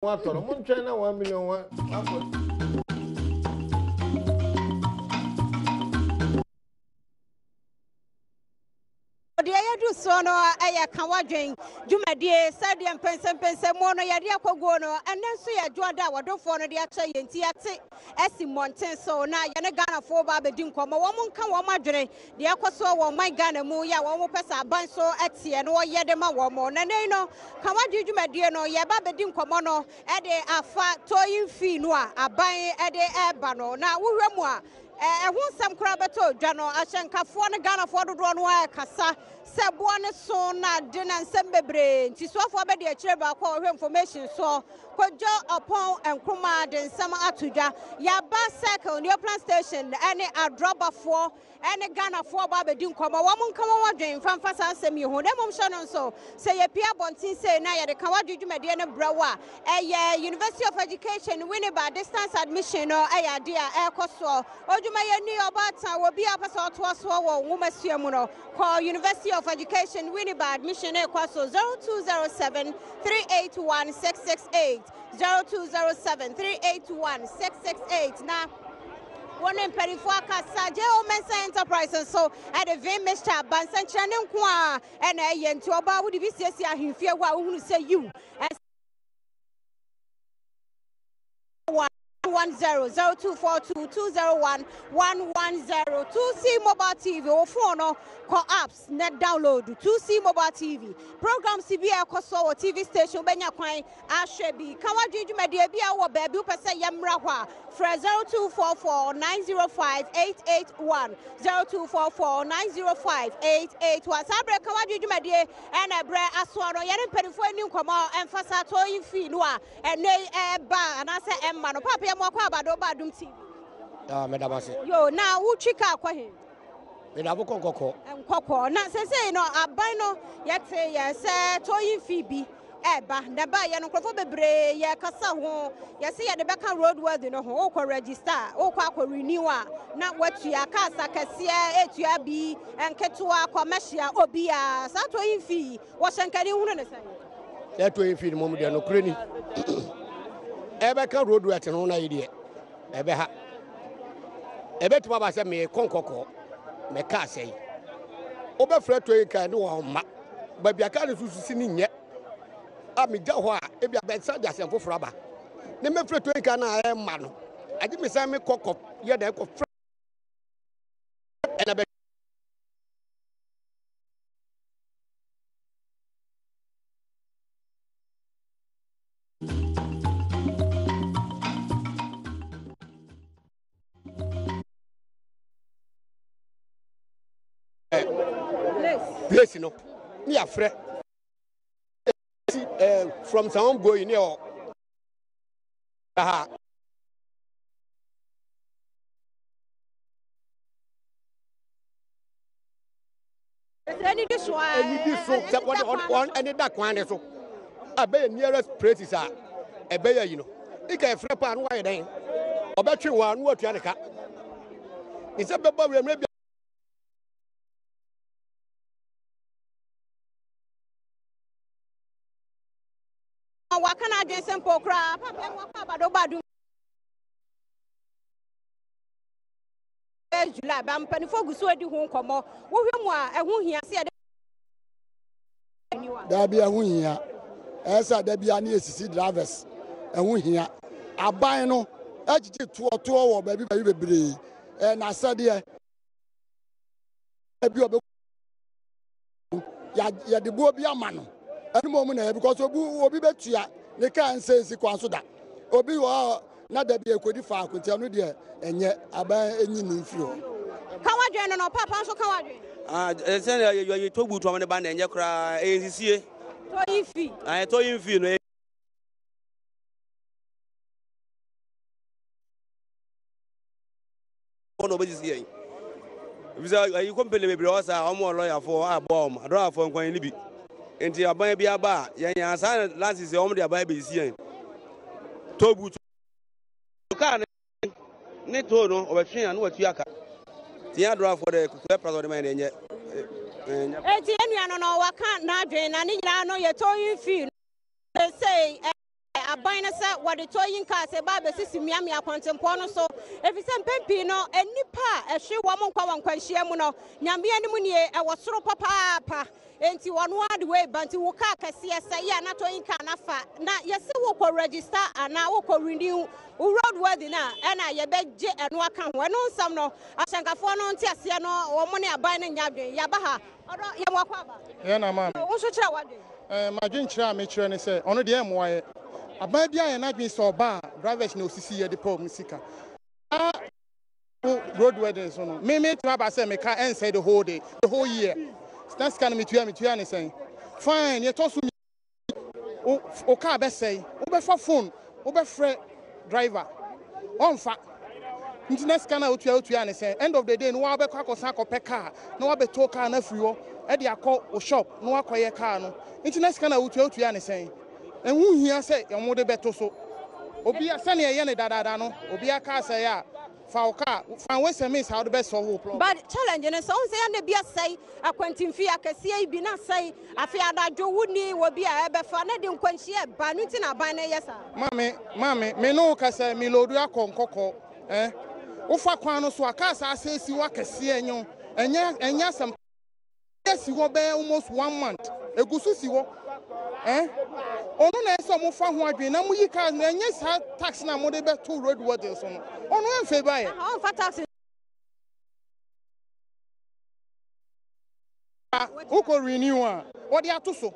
Ho atɔ no, montwɛn na 1 million one akɔ. Deɛ yɛdu soɔ no yɛ ka wadwen dwumadie sɛdeɛ mpɛnsɛmpɛnsɛmuo no yɛde akɔguo no ɛnɛ nso yɛ adwoada a wɔdomfoɔ no de akyɛ yɛn nti yɛate asi mmɔnten so na yɛne Ghanafoɔ ba abɛdi nkɔmmɔ wɔn nka wɔn adwene deɛ ɛkɔ soɔ wɔ ɔman Ghana mu yɛ a wɔn pɛ sɛ aban so teɛ na wɔyɛ de ma wɔn na ɛnɛ yi no ka wadwen dwumadie no yɛba abɛdi nkɔmmɔ no de afa towing fee no a aban de ɛreba no na wohwɛ mu a Ɛho nsɛm koraa bɛtɔ dwa no, ahyɛnkafoɔ ne Ghanafoɔ dodoɔ no ara rekasa sɛ boɔ no so na ade na nsɛm bebree nti soafoɔ abɛdi akyire baako a ɔhwɛ information soɔ Kojo Oppong Nkrumah de nsɛm ato dwa. Yɛaba Circle, Neoplan Station ne adrɔbafoɔ ne Ghanafoɔ ba abɛdi nkɔmmɔ. Wɔn nka wɔn adwene mfa mfa saa nsɛm yi ho. Na mmom hyɛ no nso sɛ yɛpue abɔnten sei na yɛde ka wadwe dwumadie no brɛ wo a, Ɛyɛ University of Education Winneba distance admission no yɛ adeɛ a ɛrekɔ soɔ. Odwumayɛni ɔbaatan wɔ bi a ɔpɛ sɛ ɔtoa soɔ wɔ nwomasua mu no, kɔ University of Education Winneba admission no rekɔ so 0207 381 668 0207 381 668 na wɔne mpanimfoɔ akasa. J.O. Mensah Enterprise nso ɛde vim mixture aba nsɛnkyerɛnne nko a ɛna ɛyɛ nti ɔbaa wode bi siesie ahemfie hɔ a wohunu sɛ yiw 110 0242 201 110 2C Mobile TV wo phone no kɔ apps na download 2C Mobile TV programs bi a ɛkɔ so wɔ TV station wobɛnya kwan ahwɛ bi ka wadwen dwumadie bi a wɔ baabi wopɛ sɛ yɛmmra hɔ a frɛ 0244 905 881 0244 905 881 saa berɛ ka wadwen dwumadie Ɛna berɛ asoɔ no, yɛne mpanimfoɔ ani nkɔmmɔ ɛmfa saa towing fee no a ɛnɛ yi ɛreba anaasɛ ɛmma no. Paapa yɛ mo akɔ abado ba Adom TV. Ah, meda mo ase. Yo, na wotwi kaa kɔ he? Meda mo kɔ Nkɔkɔ. Nkɔkɔ. Na sesei no aban no yɛte yɛ sɛ towing fee bi ɛɛba na ɛbaeɛ no nkurɔfoɔ bebree yɛkasa ho yɛse yɛde bɛka road worthy no ho wokɔ register a wokɔ akɔ renew a na watua cars akɛseɛ ɛtua bi nketewa commercial obiara saa towing fee yi wɔhyɛ nkani hunu ne sɛn? Sɛ towing fee no mom deɛ nokorɛ ni ɛbɛka road worthy no na yi deɛ ɛbɛha ɛbɛtumi aba sɛ meekɔ nkɔkɔɔ mɛka asɛe wobɛfrɛ towing car ne wɔn mma baabi a kaa no so sisi no nyɛ a megya hɔ a ebi abɛnsa de asɛm foforɔ aba ne mɛfrɛ towing car no a ɛmma no agye mesan mekɔ kɔ yɛ dɛn kɔfrɛ ɛna bɛ place no ne yɛafrɛ eh, from some going ne ɔ ha ɛni so ɛni so sɛ wɔde wɔn ɛni da kwan ne so a bɛyɛ nearest places a ɛbɛyɛ yi no ika ɛfrɛ paa no wayɛ dɛn ɔbɛtwe wɔn a no watua ne ka ne sɛ bɛbɔ wura mmerɛ bi Waka n'adwene sɛ mpo koraa papa mu akɔ abado ba dum July ba mpanimfoɔ gu so adi ho nkɔmmɔ wohwɛ mu a ɛho hia sɛ yɛde Daabi ɛho hia ɛyɛ sɛ da bia ne yɛsisi drivers ɛho hia aban no akyikyi toɔtoɔ wɔ baabi baabi bebree ɛyɛ n'asɛdeɛ bi ɔbɛ yɛde boɔ bi ama no ɛno mmom na ɛyɛ because obi obi bɛtua ne kaa nsɛ nsi kwan so da obi wɔ hɔ na da bi ɛkɔdi faako nti ɛno deɛ ɛnyɛ aban ɛnyi ne mfiri hɔ. Ka w'adwene no no papa nso ka w'adwene. Ah, sɛ yɛ tɔ butu ɔmo ne ba na ɛnyɛ koraa ɛyɛ nsisie. Tɔ yi fi. Ah, tɔ yi fi no. Wɔn na wɔbɛsisi yɛn. Efisɛ ayi kɔmpani bebree wɔ saa a wɔn wɔ lɔyafoɔ a ɛboa wɔn. Adɔlafoɔ nkwan ni bi. Nti aban bi aba a yɛn yɛn asaa lances wɔn de aban bɛsisi yɛn. Tobu kaa no ne too no ɔbɛtwe a na watua ka. Nti yɛn adɔlafoɔ de kukuo ɛpra sɛ ɔde ma yɛn deɛ ɛnyɛ. Eti yɛn nua no no waka n'adwene na ne nyinaa no yɛ towing fee no. Sei. aban no sɛ wɔde towing cars reba abɛsisi mmeammea kwantempɔn no so, efisɛ mpɛn pii no nnipa a ɛhwe wɔn nkwa wɔ nkwanhyia mu no, Nyame anim nie, ɛwɔ soro papaapa. Enti ɔno ara de wei ba nti wo car kɛseɛ sɛe a na towing car no afa na yɛse wokɔ register anaa wokɔ renew wo road worthy no a ɛna yɛbɛgye ɛno aka ho. Ɛno nsɛm no ahyɛnkafoɔ no nteaseɛ no wɔn ne aban no nyɛ adwene. Yɛaba ha ɔdɔ yɛn wakɔ aba. Yɛn na maame. Wo nso kyerɛ w'adwene. Ɛɛ m'adwenkyerɛ a mekyerɛ ne sɛ ɔno deɛ ɛmmoa yɛ. Aban biara yɛ n'adwene sɛ ɔba a drivers na osisi yɛ de pɛ wɔn sika. Saa road wedding so no me metumi aba sɛ meka ɛnsɛ the whole day the whole year na sika no metua metua ne sɛn fine yɛtɔ so wo wo car bɛsɛe wobɛfa phone wobɛfrɛ driver ɔmfa nti na sika no a wotua wotua ne sɛn end of the day no woabɛkɔ akɔsan akɔpɛ car na woabɛtɔ car no afiri hɔ ɛde akɔ wo shop na woakɔyɛ car no nti na sika no a wotua wotua ne sɛn ɛho hia sɛ wɔn de bɛto so obi sɛnea ɛyɛ ne dadaada no obi aka asɛe a fa wo car fa ways and means a wode bɛ solve wo problem. But challenge no sɛ wohu sɛ yɛn na bi asɛe akwantimfi akɛseɛ yi bi na asɛe afei anadwo wonni wɔ bi a ɛbɛfa na de nkwanhyia ɛba no nti na aban no yɛ saa. Maame maame me ne wo kasa me load akɔ nkɔkɔ eh wofa kwan no so a cars asɛe si hɔ akɛseɛ nyo ɛnyɛ ɛnyɛ asɛm si hɔ bɛyɛ almost one month egu so si hɔ eh ɔno na ɛsɛ ɔmo fa ho adwene na mo yi cars na ɛnyɛ saa tax na mo de bɛto road worthy so no ɔno ɛnfɛ ba yɛ. Ɔnfa tax. Wokɔ renew a ɔde ato so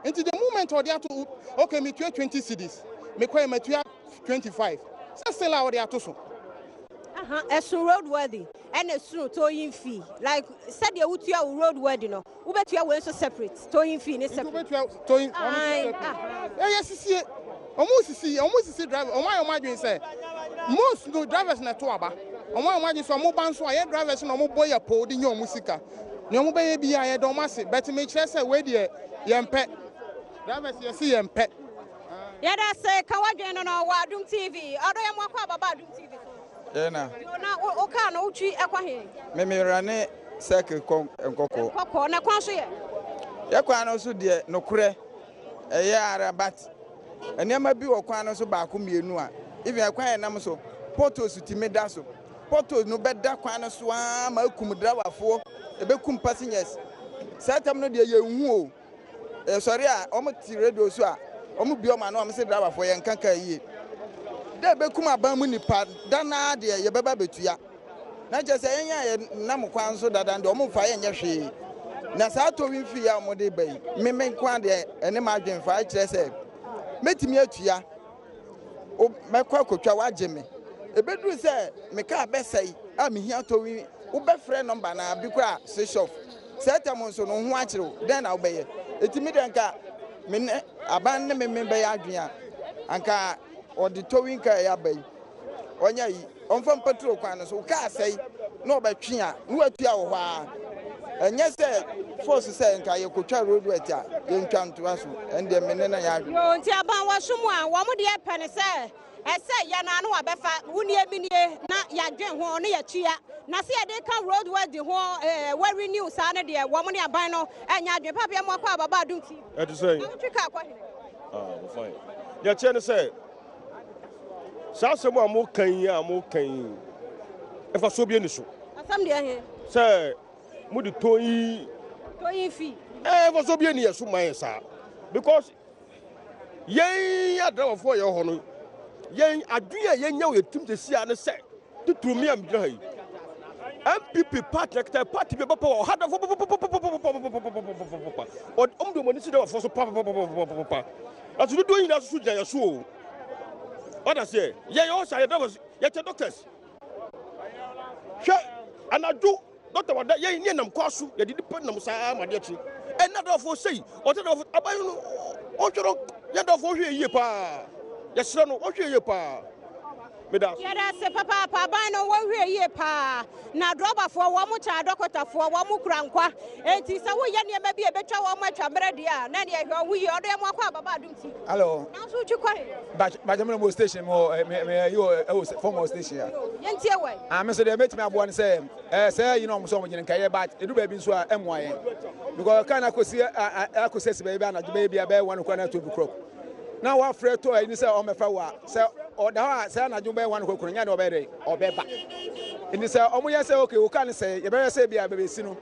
nti the moment ɔde ato okay metua 20 cedis mekɔ yɛ matua 25 sɛ still a ɔde ato so. Ɛso road worthy ɛna ɛsono towing fee like sɛdeɛ wotua wo road worthy no wobɛtua wei nso separate towing fee ne separate. Wobɛtua towing ɛyɛ sisie ɔmo sisi ɔmo sisi driver ɔmo ayɛ ɔmo adwene sɛ most no drivers na ɛto aba ɔmo ayɛ ɔmo adwene sɛ ɔmo ba nso a yɛ drivers na ɔmo bɔ yɛ po de nye ɔmo sika nea ɔmo bɛyɛ bi a yɛda ɔmo ase bɛtɛ mekyerɛ sɛ wei deɛ yɛn pɛ drivers yɛsi yɛn pɛ. Yɛda ase ka w'adwene no no wɔ Adum TV. Ɔdɔ yɛ mo akɔ ababa Adum TV so. Yɛn na. Yo na wo kaa no wotwi ɛkɔ he? Me me rane circle kɔ Nkɔkɔɔ. Nkɔkɔɔ na kwan so yɛ? Yɛ kwan no so deɛ nokorɛ ɛyɛ ara but nneɛma bi wɔ kwan no so baako mmienu a even ɛkwan yɛ nam so potholes tumi da so potholes no bɛda kwan no so ara ma akum driverfoɔ ɛbɛkum passengers saa tam no deɛ yɛnhu o. Yɛsɔre a, wɔn te radio so a, wɔn bue wɔn ano a, wɔn se driverfoɔ yɛn nka kaa yie. Dɛ ɛbɛkum aban mu nipa da no ara deɛ yɛbɛba bɛtua. Na kyerɛ sɛ yɛn a yɛnam kwan so dada no deɛ wɔn mfa yɛn nyɛ hwee. Na saa towing fee a wɔde ba yi, me me nko ara deɛ ɛne m'adwene fa kyerɛ sɛ mɛtumi atua. Wo mɛkɔ akɔtwa woagye me. Ɛbɛduru sɛ me kaa bɛsɛe a mehia towing wobɛfrɛ nɔmba no a bi koraa switch off. Saa tam nso no wo ho akyere wo dɛn na wobɛyɛ? Enti me deɛ nka me ne aban ne me me bɛyɛ adwene a anka ɔde towing car yi aba yi ɔnyɛ yi ɔmfa mpaturo kwan no so wo kaa sɛe na ɔbɛtwe a na watua wɔ hɔ ara ɛnyɛ sɛ force sɛ nka yɛkɔtwa road wet a yɛntwa ntoa so ɛndeɛ me ne no yɛ adwene. Yoo nti aban wɔ so mu a wɔn deɛ pɛ ne sɛ ɛsɛ yɛn ano abɛfa wo nie me nie na yɛadwen ho ne yɛtua na sɛ yɛde ka road worthy ho ɛɛ wɔ renew saa no deɛ wɔn ne aban no ɛnyɛ adwene papa yɛ mo akɔ ababa adum ti. Ɛte sɛ. Na wotwi kaa kɔ hene. Ah, fine. Deɛ kyerɛ ne sɛ saa asɛm a moka yi a moka yi mfasoɔ bi ani so. Asɛm deɛ he. Sɛ mode tɔn yi. Tɔn yi fi. Ɛɛ mfasoɔ bi ani yɛ so ma yɛ saa because yɛn adrawafoɔ yɛ hɔ no yɛn adwene a yɛnya wɔ yɛn tirim sɛsi a ne sɛ titiriw me a megyina ha yi npp party akita party bi bɛpɛ wɔ ɔha dafo papapapapapapapapapapa ɔmo de ɔmo ani si dɛwɔfoɔ so papapapapapapa ɛso dodoɔ nyinaa soso gyina yɛ so o ɔda seɛ yɛyɛ ɔsa yɛ drivers yɛkyɛ doctors hwɛ anadwo Dɔkta wada yɛn ne nam kwan so yɛde nipa nam saa ma adeɛ kye ɛna dɔfoɔ sei ɔtɛ dɔfoɔ aban no ɔhwɛ no yɛn dɔfoɔ hwɛ yie paa yɛsrɛ no ɔhwɛ yie paa meda yɛda ase papaapa aban no wɔhwɛ yie paa na drɔbafoɔ wɔn mo kyɛn adɔkɔtafoɔ wɔn mo kura nkwa eti sɛ woyɛ nneɛma bi a ebetwa wɔn atwa mmerɛ deɛ a na deɛ hwɛ ɔho yie ɔdɔ yɛ mo akɔ ababa adum ti. Hello. Nanso wotwi kɔ he. Bàjẹ́ mi na mo station mo mi mi yi wɔ ɛwɔ fɔm wɔ station ya. Yɛn tie wɔ. Ah mi nso deɛ mɛtumi aboa no sɛ ɛɛ sɛ yi na wɔn nso wɔn gyina nka yɛ but edu baabi nso a ɛmoa yɛn because kaa na akosi akosi asi baabi anadwo bɛyɛ bi a bɛyɛ one o'clock na 12 o'clock. na wafrɛ tɔ ayi no sɛ ɔmmɛfa wo a, sɛ ɔda hɔ a sɛ anadwo bɛyɛ one o'clock no nyɛ de ɔbɛyɛ dɛ ɔbɛba. Nti sɛ ɔmo yɛ sɛ okay wo kaa no sɛe yɛbɛhwɛ sɛ ebi a baabi esi no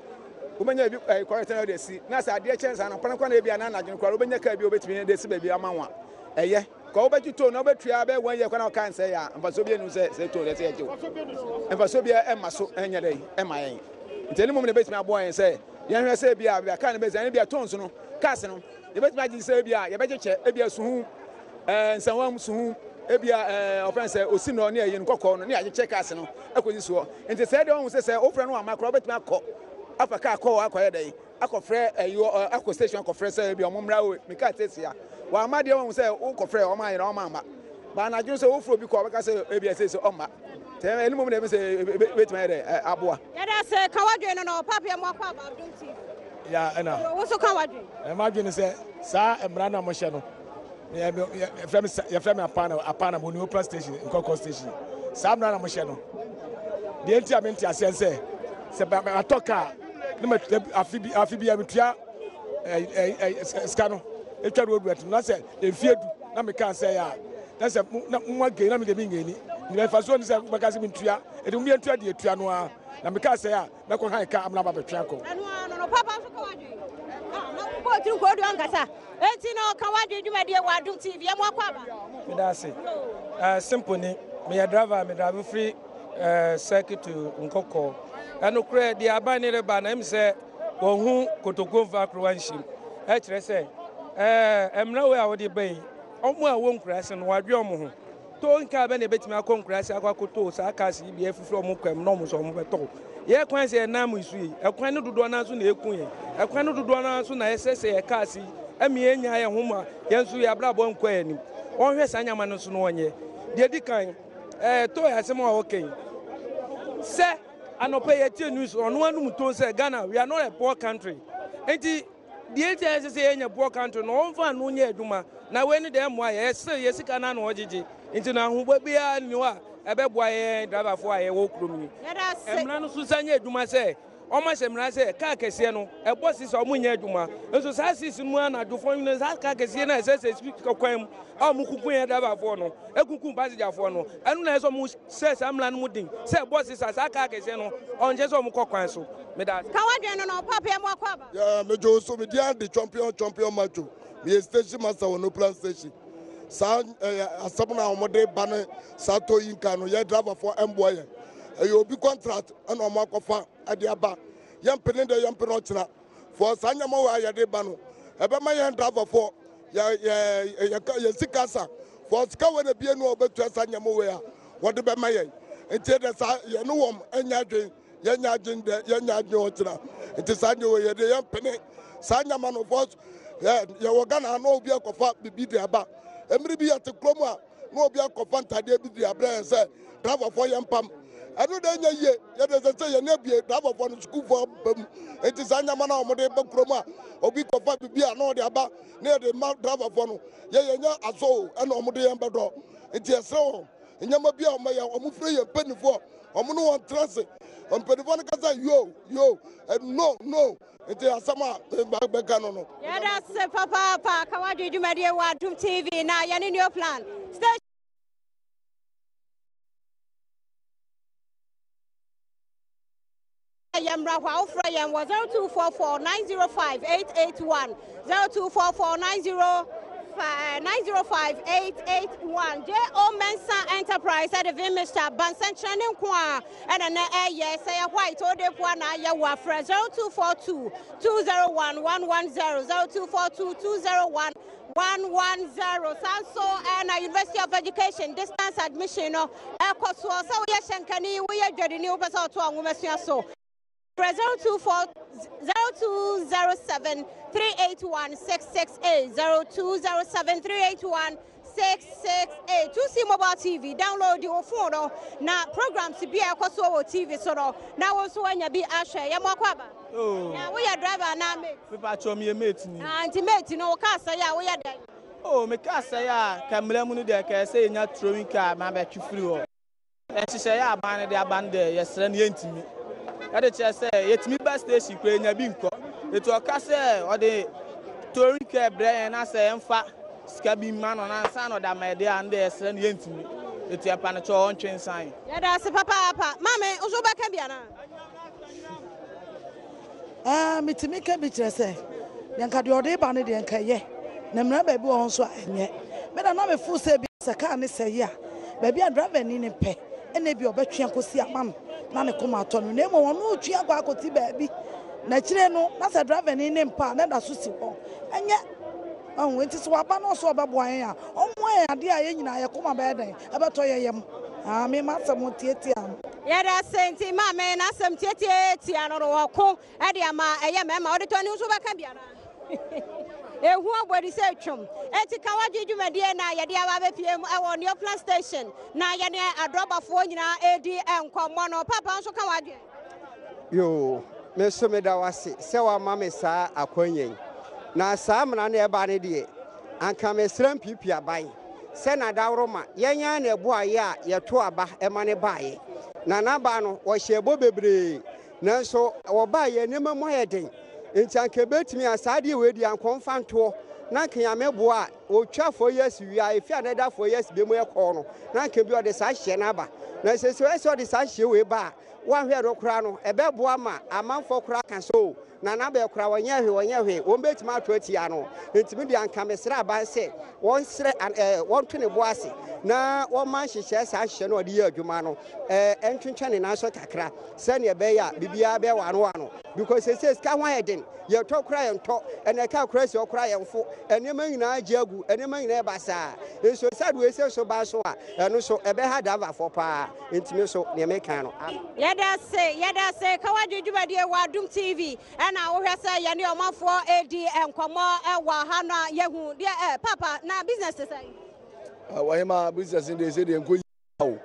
wobɛnya ebi ɛɛ correct na ɔde asi na sɛ adeɛ kyɛn saa anɔpa no koraa na ebi a na anadwo no koraa wobɛnya kaa bi a wobɛtumi de asi baabi ama wo a ɛyɛ. Kɔ wobɛgye toll na wobɛtua bɛyɛ one year koraa na wo kaa nsɛe a mfasoɔ biara nni ho sɛ sɛ toll ɛsɛ yɛgye wo. Mfasoɔ biara ɛmma so ɛnyɛ dɛn ɛmma yɛn. Nti ɛno mmom na ɛbɛtumi aboa yɛn sɛ yɛnhwɛ sɛ ebi a baabi a kaa no bɛsi ɛne bi a tolls no cars no Yɛbɛtumi agye sɛ ebia yɛbɛkyekyɛ ebia suhu ɛɛ nsɛnwam suhu ebia ɛɛ ɔfɛn sɛ osi nɔ ne ɛyi no kɔkɔɔ no ne yɛakyekyɛ cars no akɔsi soɔ. Nti sɛ deɛ ɔhu sɛ sɛ wofrɛ no amma koraa wobɛtumi akɔ afa kaa kɔ hɔ akɔyɛ dɛn akɔfrɛ ɛyi hɔ akɔ station akɔfrɛ sɛ ebia ɔmo mmra o me kaa sɛsi a wamma deɛ ɔhu sɛ wokɔfrɛ ɔmo ayɛ na ɔmo amma ba anadwo no sɛ wofrɛ obi kɔ ɔbɛka sɛ ebia sɛsi ɔmma sɛ ɛno mmom na ɛbi sɛ ebɛtumi ayɛ dɛ aboa. Yɛda ase ka w'adwene no no Paapa yɛ mo akɔ aba Adom TV. Ya ɛna. Yo, wo nso ka w'adwene. Ɛ m'adwene ne sɛ saa mmara no a mohyɛ no yɛfrɛ me yɛfrɛ me apana apana mo ni opra station nkɔkɔ station saa mmara no a mohyɛ no deɛ nti a mente aseɛ sɛ sɛ matɔ kaa ne ma afe bi afe bi a metua sika no etwa road rent na sɛ mfie du na me kaa sɛ ya na sɛ na mo agei na me de me ngeni ne mfasoɔ ne sɛ bɛka sɛ mentua ɛde mo yɛntua deɛ etua no ara na me kaa sɛ a Mɛkɔ han ka amena ba bɛtwe akɔ. Ɛno ara no no papa nso ka w'adwene. Ah, na wobɔ tiri nkɔɔdu ankasa. Enti na ɔka w'adwene dwumadie wɔ Adom TV. Ɛmo akɔ aba. Meda ase. Uh, simple ni, meyɛ driver, me drive firi uh, circuit to Nkɔkɔɔ. Ɛnokorɛ deɛ aban ne reba na ɛm sɛ wɔn ho kotokuo mfa akorowa nhyim. Ɛkyerɛ sɛ, ɛɛ mmara wei a wɔde ba yi, wɔn a wɔwɔ nkuraase no wɔadwe wɔn ho. Towing car bɛ na ebetumi akɔ nkuraase akɔ akɔtow saa cars yi bi afifiri wɔn kwan mu na wɔn nso wɔn bɛtɔw. Yɛ kwan sɛ yɛnam nsu yi, ɛkwan no dodoɔ no ara nso na eku yɛn. Ɛkwan no dodoɔ no ara nso na ɛsɛsɛ yɛ cars yi ɛma yɛn nya yɛn ho ma yɛn nso yɛn abrabɔ nkɔ yɛn anim. Wɔnhwɛ saa nneɛma no nso na wɔnyɛ. Deɛ edi kan, ɛɛ toy asɛm a wɔka yi, sɛ anɔpa yi yɛtie news ɔno anum ton sɛ Ghana we are not a poor country. Nti Deɛ nti a ɛsɛ sɛ yɛnya poor country no ɔmfa ano nyɛ adwuma na wei no deɛ ɛmmoa yɛ ɛsɛ yɛ sika no ano ɔgyegye nti no ahoboa biara nni hɔ a ɛbɛboa yɛn driverfoɔ a yɛwɔ kurom yi. Mmara no so nsa nyɛ adwuma sɛ wɔahyɛ mmara sɛ kaa kɛseɛ no ɛbɔ sisi a wɔnyɛ adwuma nso saa sisi no mu anadwofoɔ no saa kaa kɛseɛ no a ɛsɛ sɛ ɛsi kwan mu a wɔkuku yɛn driverfoɔ no ɛkuku pasengyafoɔ no ɛno na ɛsɛ wɔn hyɛ saa mmara no mu den sɛ ɛbɔ sisi a saa kaa kɛseɛ no ɔnkyɛ sɛ wɔkɔ kwan so. Meda ase. Ka w'adwene no no papa yɛ mo akɔ aba. Yeah, me jo so me dia de champion champion macho. Me yɛ station master wɔ Noplan station. Saa eh, asɛm na wɔn de ba ne saa tɔ yi nka no yɛ driver fo ɛmboa yɛn. Ɛyɛ obi contract ɛna wɔn akɔfa ɛde aba. Yɛn pene dɛ yɛn pene ɔkyena. For saa nneɛma wɔ a yɛde ba no ɛbɛma yɛn driver fo yɛ yɛ yɛ yɛ sika sa. For sika wɔ na bie no a wɔbɛtua saa nneɛma wɔ a wɔde bɛma yɛn. Nti ɛdɛ saa yɛne wɔn ɛnyɛ adwene. Yɛnyɛ adwene dɛ, yɛnyɛ adwene ɔkyena. Nti saa deɛ wɔ yɛde yɛmpene saa nyama no fɔ yɛ yɛwɔ Ghana na obi akɔfa bibi de aba. Mmiri bi yɛte kurom a na obi akɔfa ntadeɛ bi de abrɛ yɛn sɛ driverfoɔ yɛn pam. Ɛno deɛ nyɛ yie. Yɛde sɛ sɛ yɛn abie driverfoɔ no sukuufoɔ aba mu. Nti saa nyama no a wɔde ba kurom a obi kɔfa bibi a na ɔde aba na yɛde ma driverfoɔ no yɛ yɛnyɛ asɔ o ɛna wɔde yɛn bɛdɔ. Nti yɛsrɛ wɔn nneɛma bi a wɔyɛ wɔfrɛ yɛn mpanimfoɔ wɔn ne wɔn tena ase mpanimfoɔ no kasa yo yo eh, no no nti asɛm a bɛka no no. Yɛda se papaapa ka wadwe dwumadie wɔ Adom TV na yɛne New Plan station. Yɛn mmra hɔ a wofrɛ yɛn wɔ 0244 905 881 0244 90 905 881 J.O. Mensah Enterprise ɛde vim mixture bansɛnkyerɛ ne nko a ɛna na ɛyɛ sɛ yɛ white ode poa na ayɛ wɔ afrɛ 0242 201 110 0242 201 110 saa nso ɛna University of Education distance admission no ɛkɔ soɔ sɛ woyɛ hyɛnkani woyɛ dwadini wopɛ sɛ ɔto a nwomasua so frɛ 024 0207 381 668 0207 381 668 2C Mobile TV download wo phone no na programs bi a ɛkɔ soɔ wɔ TV so no na wo nso woanya bi ahwɛ yɛ mo akɔ aba Oh. Na woyɛ driver anaa mate? Me pa kyɛw meyɛ mate ni. Ah, nti mate no wo car sɛe a woyɛ dɛn? Oh, me car sɛe a, ka mmara mu no deɛ ka ɛsɛ yɛnya towing car ma bɛtwe firi hɔ. Nhyehyɛeɛ a aban no de aba no deɛ yɛsrɛ no yɛntumi. Ɛde kyerɛ sɛ yɛtumi ba station koraa yɛnya bi nkɔ. Nti ɔka sɛ ɔde towing car brɛ yɛn na sɛ yɛmfa. sika bi ma no na ansa na ɔde ama yɛ deɛ a, ɛno deɛ yɛsrɛ no yɛntumi. Enti yɛpa no kyɛw ɔntwe nsan. Yɛda ase papaapa. Maame, wo nso wobɛka bi anaa? Ɛɛ, metumi ka bi kyerɛ sɛ, deɛ nka deɛ ɔde ba no deɛ nka ɛyɛ, na mmira baabi wɔ hɔ nso a ɛnyɛ. Me na na mefo sɛ bi sɛ kaa ne sɛe a, baabi a driver ni no pɛ ɛna ebi ɔbɛtwe akɔsi ama no na ne koma atɔ no, na mmom ɔno retwe akɔ akɔsi baabi na akyire no na sɛ driver ni ne mpa a na ɛda so si hɔ. Ɛnyɛ. Ɔho, enti sɛ waba na ɔsɛ ɔbɛboa yɛn a, ɔmmoa yɛn adeɛ a yɛn nyinaa yɛn koma bɛyɛ dɛn? Ɛbɛtɔ yɛn yam. Haa, me m'asɛm tiatia no. Yɛda ase nti maame n'asɛm tiatiatia no no ɔko de ama ɛyɛ mmarima ɔde tɔ ani nso bɛka bi anaa? Ehu abɔ adi sɛ twom. Eti ka wadwe dwumadie na yɛde aba abɛpie mu ɛwɔ Neoplan station na yɛne adrɔbafoɔ nyinaa ɛredi nkɔmmɔ no. Papa nso ka wadwe. Yoo, me nso meda wo ase sɛ woama me saa akwanya yi. Na saa mmara no ɛba no deɛ, anka mesrɛ mpiapia aban sɛ n'adaworoma, yɛn ara na ɛboaeɛ a yɛto aba ma no baeɛ. Na n'aba no, wɔhyɛɛ bɔ bebree, nanso wɔbaeɛ nneɛma mu ayɛ den. Nti anka ɛbɛtumi a saa adeɛ wei deɛ anka ɔmfa ntoɔ, na anka Nyame boa a, ɔtwa 4 years wie a, ɛfiri a na ɛda 4 years bɛ mu ɛkɔɔ no, na anka bi ɔde saa hyeɛ no aba. Na sɛ sɛ ɔde saa hyeɛ wei ba a, Woanhwɛ no koraa no, ɛbɛboa ma amanfoɔ koraa aka sɛ, Oh, Nana Bɛɛ koraa, ɔnyɛɛ hwee, ɔnyɛɛ hwee. Wɔbɛtumi ato atia no. Enti me deɛ anka mesrɛ aban sɛ wɔnsrɛ, ɛɛ, wɔnto ne bo ase na wɔmma nhyehyɛɛ saa nhyehyɛɛ no a ɔde yɛ adwuma no, ɛɛ, ɛntwentwɛn ne nan so kakra sɛdeɛ ɛbɛyɛ a biribiara bɛyɛ wɔ ano ano. Because seesei sika ho ayɛ den. Yɛtɔ koraa yɛntɔ, ɛna ɛka koraa si hɔ koraa yɛmfo. Nneɛma nyinaa gye agu, nneɛma nyinaa yɛ basaa. Nso sɛ wei sɛ so ba so a, ɛno nso ɛbɛha driverfoɔ paa. Nti me nso deɛ meka no. Yɛda ase, yɛda ase. Ka w'adwene dwumadie wɔ Adom TV ɛna wohwɛ sɛ yɛne ɔmanfoɔ ɛredi nkɔmmɔ ɛwɔ ha no a yɛhu deɛ ɛ papa na business te sɛn? Wɔhema business no deɛ sɛ deɛ nkɔ yi o.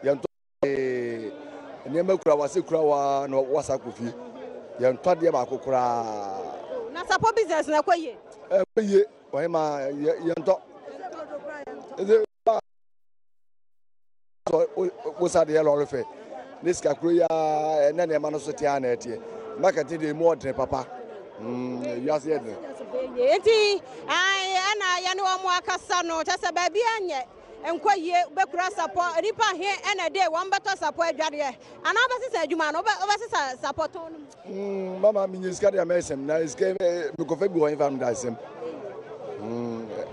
Yɛntɔ nneɛma kura wase kura wa na wasa kɔ fie. Yɛntɔ adeɛ baako koraa. Na sapɔ business na ɛkɔ yie? Ɛkɔ yie wɔhema yɛntɔ. Wosa deɛ lɔre fɛ ne sika kuro yi ara ɛnɛ nneɛma no so te ara na ɛteɛ. Market deɛ emu ɔdene papa. Wiase yɛ dene. Nti ɛna yɛne wɔn akasa no kyɛ sɛ baabi anyɛ nkɔ yie bɛkura sapɔ nipa he ɛna de wɔn bɛtɔ sapɔ adwadeɛ anaa wobɛsesa adwuma no wobɛsesa sapɔ tɔn no mu. Mama menya sika deɛ mɛsɛm na sika mekɔfa bi wɔ hefa meda asɛm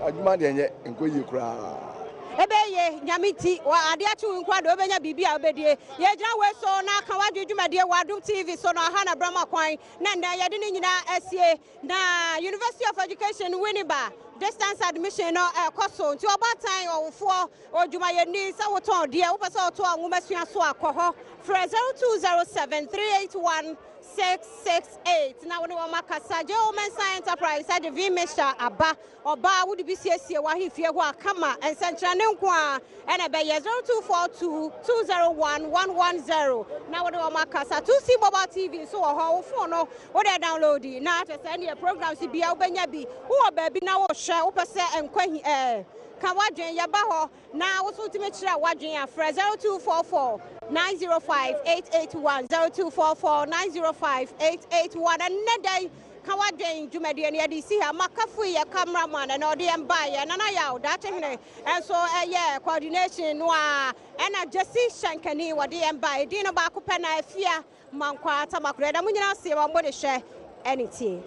adwuma deɛ nyɛ nkɔ yie koraa. Ɛbɛyɛ nyame nti wɔ adeɛ akye wo nkoa deɛ wobɛnya biribi a wobɛdie. Yɛgyina wei so na aka w'adwene dwumadie wɔ Adom TV so no aha na brama kwan na nnɛ yɛde ne nyinaa asie na University of Education Winneba distance admission no ɛkɔ so nti ɔbaatan ɔwofoɔ Odwumayɛni, sɛ wotɔn deɛ wopɛ sɛ wotoa nwomasua so a, kɔ hɔ. Frɛ 0207 381 668 na wo ne wɔn akasa. J.O. Mensah Enterprise de V Mixture aba. Ɔbaa wode bi siesie w'ahemfie hɔ a kama. Nsɛnkyerɛnne nko ara na ɛbɛyɛ. 0242 201 110 na wo ne wɔn akasa. 2C Mobile TV nso wɔ hɔ. Wo phone no wode download na kyerɛ sɛ ɛneɛ programs bia wobɛnya bi. Wowɔ baabi na wohwɛ, wopɛ sɛ nkwa hi ɛɛ. Ka w'adwene, yɛba hɔ na wo nso wotumi kyerɛ w'adwene a, frɛ 0244 905 881, 0244 905 881. Ɛnnɛ da yi, ka w'adwene dwumadie no yɛde si ha. Makafui yɛ cameraman ɛna ɔde yɛn baeɛ. Nana Yaw, Daakye Hene nso ɛyɛ coordination no a, ɛna Gyesi Hyɛnkani wɔde yɛn baeɛ. Din no baako pɛ na Afia Mankwaa Tamakoro. Yɛda mo nyinaa ase ma mo de hwɛ ɛne tie.